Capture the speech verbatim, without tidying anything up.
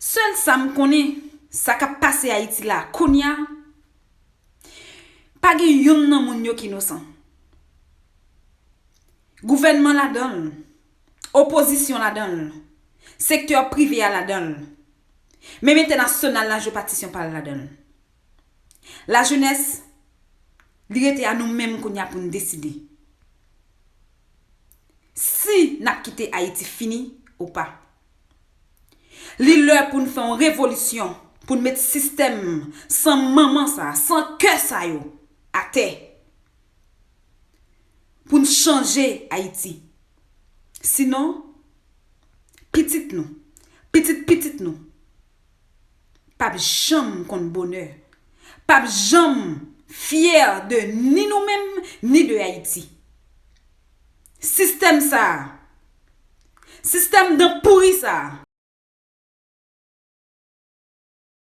Sèl sa m konnen, sa k ap pase Ayiti la kounye a, pa gen youn nan moun yo ki inosan. Gouvènman ladan l, opozisyon ladan l, sektè prive a ladan l, menm entènasyonal la jwe patisyon pa l ladan l. Lajenès, li rete a nou menm kounye a pou n deside si n ap kite Ayiti fini ou pa. Li lè pou n fè yon revolisyon, pou n met sistèm san manman sa, san kè sa yo atè, pou n chanje Ayiti. Sinon, pitit nou, pitit pitit nou p ap janm konn bonè, p ap janm fyè de ni nou menm ni de Ayiti. Sistèm sa a, sistèm dan pouri sa a,